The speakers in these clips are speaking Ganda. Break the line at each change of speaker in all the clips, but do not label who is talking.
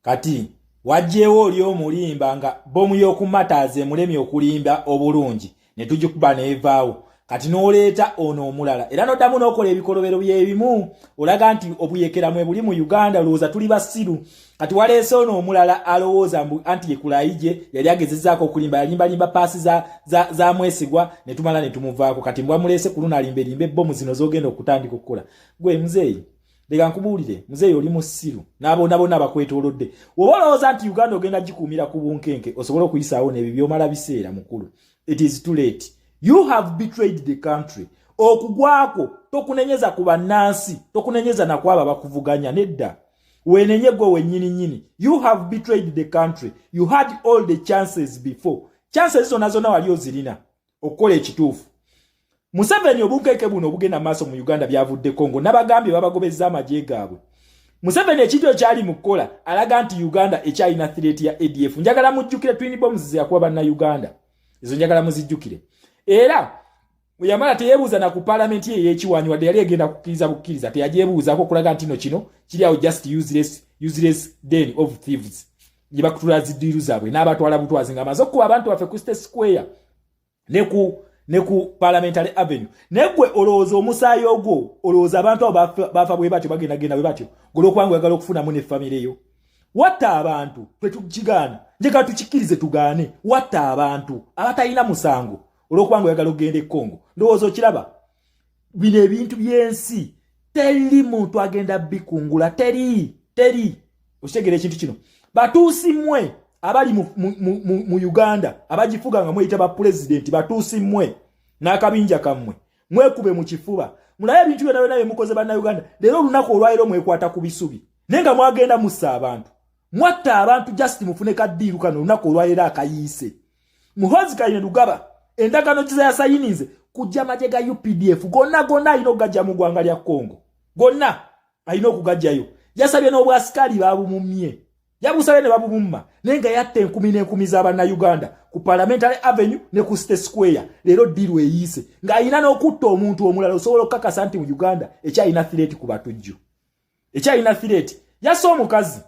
Kati wajjeewo oli omulimba nga bomu y'okumataaza emulemye okulimba obulungi ne tugikuba n'evaawo. Kati n'oleeta ono omulala era n'oddamu n'okola ebikolobero by'ebimu, olaga nti obuyekera mwe buli mu Uganda. Olowooza tuli basiru? Kati waleese ono omulala alowooza mbu anti ye Kulayigye yali agezezzaako okulimba, yalimbalimba paasi za Mwesigwa ne tumala ne tumuvaako. Kati mbwa muleese ku luno alimbelimbe bomu zino z'ogenda okutandika okukola. Gwe muzeeyi, leka nkubuulire, muzeeyi, oli musiru n'abona abakwetoolodde. Oba olowooza nti Uganda ogenda gikuumira ku bunkenke osobole okuyisaawo n'ebyo byomala biseera, mukulu, it is too late. You have betrayed the country. Okugwako tokunenyeza ku bannansi, tokunenyeza nakwabo abakuvuganya, nedda, wenenye gwe wennyini nnyini. You have betrayed the country. You had all the chances before. Chances zonna zonna wali ozirina okukola ekituufu. Museveni, obunkenke buno obugenda maaso mu Uganda byavudde Kongo. Nabagambye babagobezza amagye gaabwe. Museveni ekintu ekyali mu kukola alaga nti Uganda ekyalina threat ya ADF. Njagala mujjukire twin bombs zeyakuba Bannayuganda, ezo njagala muzijjukire. Era yamala teyeebuuza na ku paalamenti ye ey'ekiwanyi, wadde yali egenda kukkiriza bukkiriza, teyagyebuuzaako okulaga nti no kino kiri awo just useless, useless den of thieves gye bakutula zi deal zaabwe n'abatwala butwazi ng'amaze okukuba abantu baffe ku State Square ne ku Parliamentary Avenue. Naye gwe olowooza omusaayi ogwo, olowooza abantu abo bafa bwe batyo, bagendagenda bwe batyo golwokubanga oyagala okufunamu ne famire yo? Watta abantu, twetukigaana, njagala tukikkirize tugaane. Watta abantu abatalina musango olwokubanga oyagala okugenda e Kongo. Ndowooza okiraba, bino ebintu by'ensi teri muntu agenda bikungula, teri, teri. Okitegeera ekintu kino? Batuusi mmwe abali mu Uganda abagifuga nga mweyita bapulezidenti, batuusi mmwe n'akabinja kammwe, mwekube mu kifuba mulabe ebintu byonna byonna bye mukoze Bannayuganda. Leero olunaku olwaliro mwekwata ku bisubi, naye nga mwagenda mussa abantu, mwatta abantu just mufune ka deal kano. Olunaku olwaliro akayiise, Muhozi Kainerugaba endagaano kiza yasayininze kujja amagye ga UPDF gonna gonna alina okugajja mu ggwanga lya Congo, gonna alina okugajjayo. Yasabye n'obwasikaali babumumye, yabusabye ne babumumma, naye nga yatta enkumi n'enkumi z'Abannayuganda ku Parliamentary Avenue ne ku State Square. Leero deal eyiise ng'alina n'okutta omuntu omulala. Osobola okukakasa nti mu Uganda ekyalina threat ku batujju, ekyalina threat. Yasse omukazi,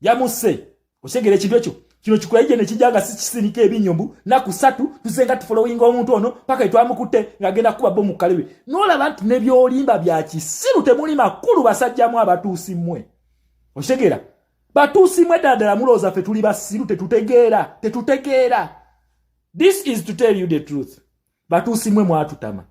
yamusse. Otegeera ekintu ekyo? Kino kikulayije ne kijja nga sikisinika ebinnyo mbu naku 3 tuzenga tufollowinga omuntu ono paka etwamukutte ng'agenda kukuba bomu kalebe. N'olaba nti ne by'olimba bya kisiru, temuli makulu. Basajjamu abatuusi mmwe, okitegeera? Batuusi mmwe, ddala ddala mulowooza ffe tuli basiru, tetutegeera, tetutegeera? This is to tell you the truth. Batuusi mmwe mwatutama,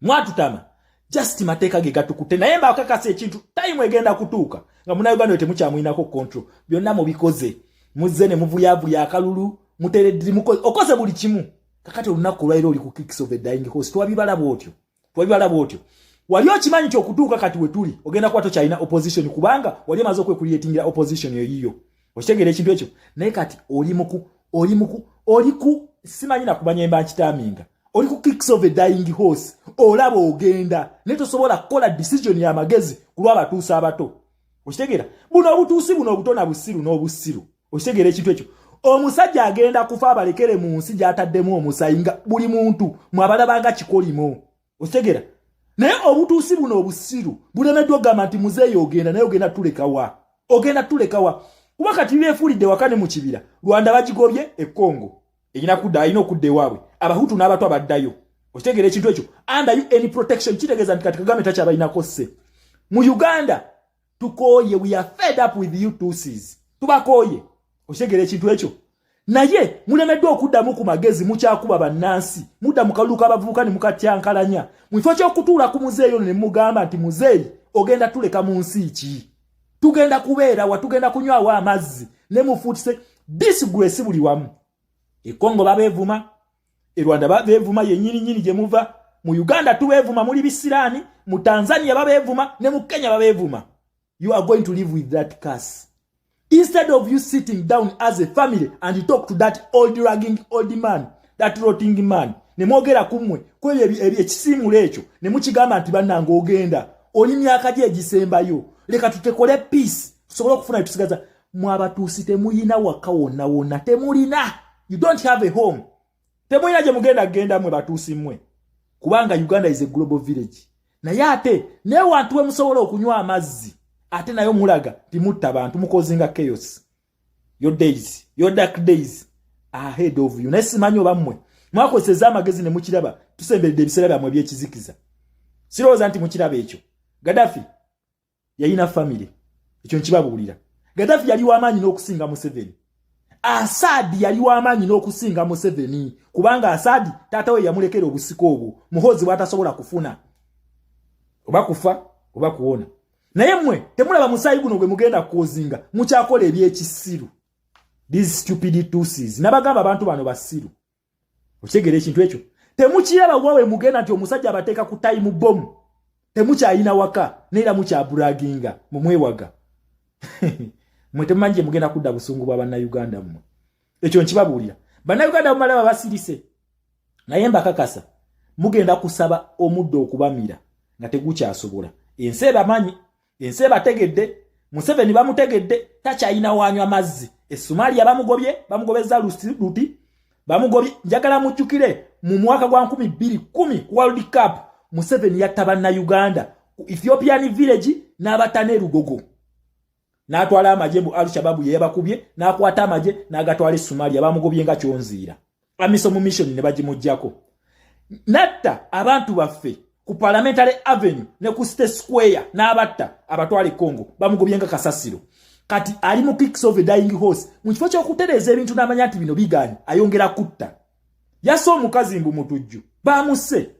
mwatutama. Just mateeka ge gatukutte, naye mbakakasa ekintu, time egenda kutuuka nga Munauganda we temukyamuyinako control. Byonna mubikoze, muzze ne muvuyavuya akalulu, muteredde, okoze buli kimu. Kakati olunaku olwaliro oli ku kicks of a dying horse. Twabibala bwotyo, twabibala bwotyo. Wali okimanyi nti okutuuka kati we tuli ogenda kuba tokyalina opposition, kubanga wali omaze okwecreatingira opposition eyiyo? Okitegeera ekintu ekyo? Naye kati oli muku oli muku oli ku simanyi nakumanya emba nkitaminga, oli ku kicks of a dying horse. Olaba ogenda naye tosobola kukola decision y'amagezi ku lw'abatuusi abato. Okitegeera? Buno obutuusi buno obuto na busiru n'obusiru. Okitegeera ekintu ekyo? Omusajja agenda kufa abalekere mu nsi gy'ataddemu omusayi nga buli muntu mwabalabanga kikolimo. Okitegeera? Naye obutuusi buno obusiru bulemeddwa okugamba nti muzeeyi ogenda, naye ogenda tulekawa, ogenda tulekawa? Kuba kati beefuulidde waka ne mu kibira. Rwanda bagigobye e Congo, erina kudda, alina okudda ewaabwe. Abahutu n'abato abaddayo. Okitegeera ekintu ekyo? Under UN protection, kitegeeza nti kati Kagame takyabalinako sse. Mu Uganda tukooye, we are fed up with you Tutsis, tubakooye. Okitegeera ekintu ekyo? Naye mulemeddwa okuddamu ku magezi, mukyakuba bannansi. Mudda mu kalulu k'abavubuka ne mukatyankalanya mu kifo ky'okutuula ku muzeeyi ono ne mugamba nti muzeeyi ogenda tuleka mu nsi ki? Tugenda kubeera wa? Tugenda kunywawo amazzi? Ne mufuutise disgrace buli wamu. Ekongo babeevuma, e Rwanda babeevuma yennyini nnyini gye muva, mu Uganda tubeevuma, muli bisiraani, mu Tanzania babeevuma, ne mu Kenya babeevuma. You are going to live with that curse. Instead of you sitting down as a family and talk to that old ragging old man, that rotting man, ne mwogera ku mmwe kwebyo ekisiimulo ekyo ne mukigamba nti bannange ogenda, oli myaka gye egisembayo, leka tutekole peace tusobole okufuna byetusigaza. Mwabatuusi temuyina waka wonna wonna, temulina. You don't have a home, temulina gye mugenda kugenda mmwe batuusi mmwe, kubanga Uganda is a global village. Naye ate naye wantu we musobola okunywa amazzi, ate naye mulaga timutta bantu, mucausinga chaos. Your days, your dark days are ahead of you. Naye simanyi oba mmwe mwakozeseza amagezi ne mukiraba tusemberedde ebiseera byammwe ebyekizikiza. Sirowooza nti mukiraba ekyo. Gaddafi yalina famire, ekyo nkibabuulira. Gaddafi yali w'amaanyi n'okusinga Museveni. Asadi yali w'amaanyi n'okusinga Museveni, kubanga Asadi taata we yamulekera obusika obwo Muhoozi bw'atasobola kufuna, oba kufa oba kuwona. Naye mmwe temulaba musaayi guno gwe mugenda kukozinga, mukyakola ebyekisiru. These stupid Tutsis, nabagamba abantu bano basiru. Okitegeera ekintu ekyo? Temukiraba wawe mugenda nti omusajja abateeka ku time bomb. Temukyayina waka, neera mukyabraginga mumwewaga. Mwe temumanyi gye mugenda kudda busungu bwa Bannayuganda mmwe. Ekyo nkibabuulira, Bannayuganda mumalaba basirise, naye mbakakasa mugenda kusaba omuddo okubamira nga tegukyasobola. Ensi ebamanyi, ensi ebategedde. Museveni bamutegedde, takyayina wanywa mazzi. Esomalia bamugobye, bamugobeza luti, bamugobye. Njagala mujjukire mu mwaka gwa 2010 ku World Cup, Museveni yatta Bannayuganda ku Ethiopian Village n'abatta n'e Lugogo, n'atwala amagye mu Al-Shabaab ye yabakubye, n'akwata amagye n'agatwala e Somalia. Bamugobye nga kyonziira. AMISOM mission ne bagimuggyako. Natta abantu baffe ku Parliamentary Avenue ne ku State Square, n'abatta abatwala e Congo. Bamugobye nga kasasiro. Kati ali mu kicks of a dying horse. Mu kifo ky'okutereeza ebintu n'amanya nti bino bigaanye, ayongera kutta. Yasse omukazi mbu mutujju, bamusse,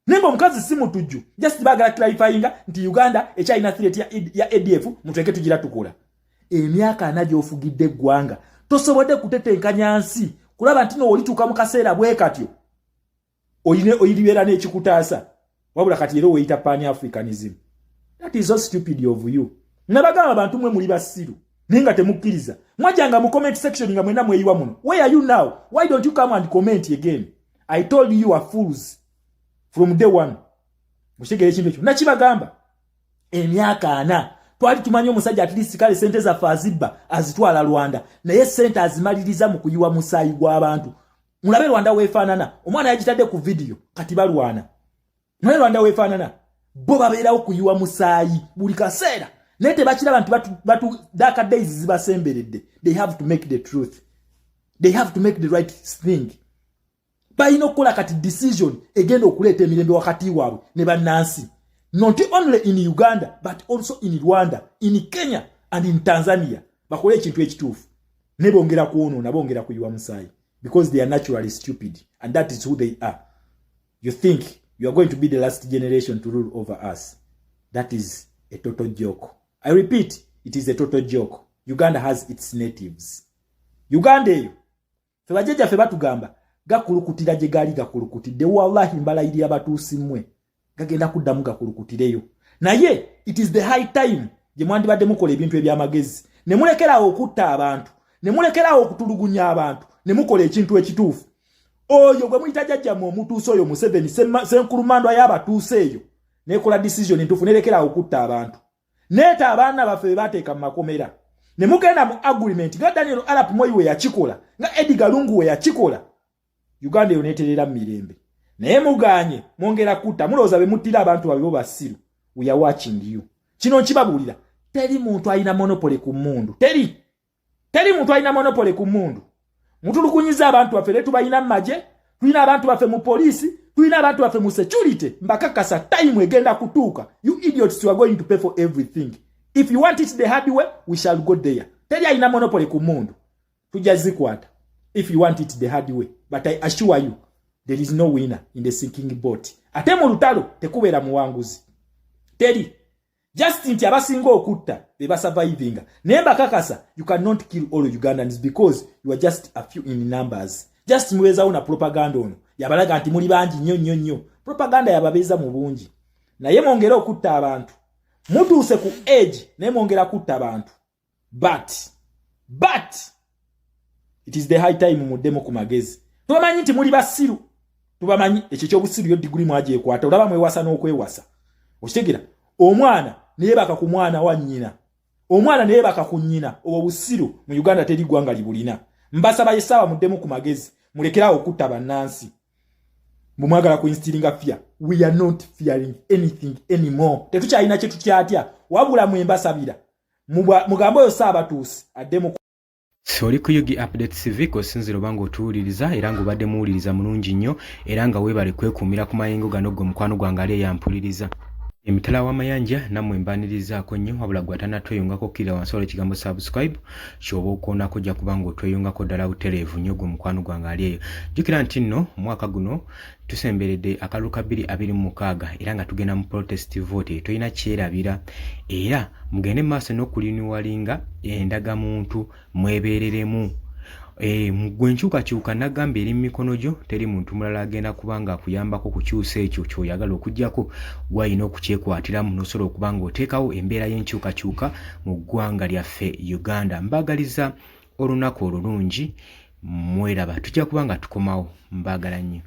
naye nga omukazi si mutujju. Just baagala clarifyinga nti Uganda ekyalina threat ya ADF, mutweke tugira tukola. Emyaka 40 gy'ofugidde eggwanga tosobodde kutetenkanya nsi kulaba nti no olituuka mu kaseera bwe katyo oyiribeera n'ekikutaasa. Wabula kati era weeyita Pan Africanism. That is so stupid of you. Nabagamba abantu mwe muli basiru, naye nga temukkiriza. Mwajjanga mu comment section nga mwena mweyiwa muno. Where are you now? Why don't you come and comment again? I told you, you are fools from day one. Mukitegera ekintu ekyo? Nakibagamba emyaka 40. Twali tumanyi omusajja at least kale sente zaffe azibba azitwala Rwanda, naye sente azimaliriza mu kuyiwa musaayi gw'abantu. Mulabe Rwanda weefaanana. Omwana yagitadde ku vidiyo, kati balwana. Mulabe Rwanda weefaanana. Bo babeerawo kuyiwa musaayi buli kaseera, naye tebakiraba nti batu dark days zibasemberedde. They have to make the truth, they have to make the right thing. Balina okukola kati decision egenda okuleeta emirembe wakati waabwe ne bannansi, not only in Uganda but also in Rwanda, in Kenya and in Tanzania. Bakole ekintu ekituufu, ne bongera kwonoona, bongera kuyiwa musaayi, because they are naturally stupid and that is who they are. You think you are going to be the last generation to rule over us. That is a total joke. I repeat, it is a total joke. Uganda has its natives. Uganda eyo fe bajjajjaffe batugamba gakulukutira gye gaali gakulukutidde. Wallahi mbalayirira, batuusi mmwe, gagenda kuddamu gakulukutireyo. Naye it is the high time gye mwandibadde mukola ebintu ebyamagezi, ne mulekeraawo okutta abantu, ne mulekeraawo okutulugunya abantu, ne mukola ekintu ekituufu. Oyo gwe muyita jjajjammwe omutuuse oyo Museveni, senkulumandwa y'abatuuse eyo, nekola decision entuufu, nerekeraawo okutta abantu, neeta abaana baffe be bateeka mu makomera, ne mugenda mu agreement nga Daniel Arap Moi we yakikola, nga Edgar Lungu we yakikola. Uganda eyo neterera mu mirembe. Naye muganye, mwongera kutta. Mulowooza be muttira abantu babe bo basiru? We are watching you. Kino nkibabuulira, teri muntu alina monopoly ku mmundu. Teri, teri muntu alina monopoly ku mmundu. Mutulugunyiza abantu baffe, naye tubalina mu magye, tulina abantu baffe mu poliisi, tulina abantu baffe mu security. Mbakakasa, time egenda kutuuka, you idiots, you are going to pay for everything. If you want it the hard way, we shall go there. Teri alina monopoly ku mmundu. Tujja zikwata if you want it the hard way, but I assure you there is no winner in the sinking boat. Ate mu lutalo tekubeera muwanguzi, teri. Just nti abasinga okutta be basurvivinga. Naye mbakakasa, you cannot kill all Ugandans because you are just a few in numbers. Just mubeezawo na propaganda ono yabalaga nti muli bangi nnyo nnyo nnyo. Propaganda yababeeza mu bungi, naye mwongere okutta abantu. Mutuuse ku age, naye mwongera kutta abantu. But it is the high time muddemu ku magezi. Tubamanyi nti muli basiru, tubamanyi. Ekyo ekyobusiru, yo diguli mwagyekwata. Olaba mwewasa n'okwewasa. Okitegera? Omwana neyebaka ku mwana wa nnyina, omwana neyebaka ku nnyina. Obwo busiru mu Uganda teri ggwanga libulina. Mbasaba essaawa muddemu ku magezi, mulekerawo okutta bannansi. Bwemwagala ku instillinga fear, we are not fearing anything anymore. Tetukyalina kye tukyatya. Wabula mwe mbasabira mugambe oyo Saabatuusi addemu.
Oli ku UG Update TV kw'osinziira oba ng'otuwuliriza era ng'obadde muwuliriza mulungi nnyo era nga weebale kwekuumira ku mayengo gano ggwe mukwano gwange ali eyampuliriza. Emitala w'amayanja nammwe mbaanirizaako nnyo wabula gwe atannatweyungako kkirira wansi waliwo ekigambo subscribe ky'oba okoonako ojja kuba ng'otweyungako ddala butereevu nnyo ggwe mukwano gwange ali eyo. Jjukira nti nno omwaka guno tusemberedde akalulu ka 2026 era nga tugenda mu protest vote tolina kyerabira era mugende mu maaso n'okulinuwalinga endagamuntu mwebeereremu Eh, gwe enkyukakyuka nagamba eri mu mikono gyo teri muntu mulala agenda kuba nga akuyambako kukyusa ekyo kyoyagala okugyako gwalina okukyekwatiramu nosobola okuba nga oteekawo embeera y'enkyukakyuka mu ggwanga lyaffe Uganda. Mbaagaliza olunaku olulungi mweraba tujja kuba nga tukomawo mbaagala nnyo.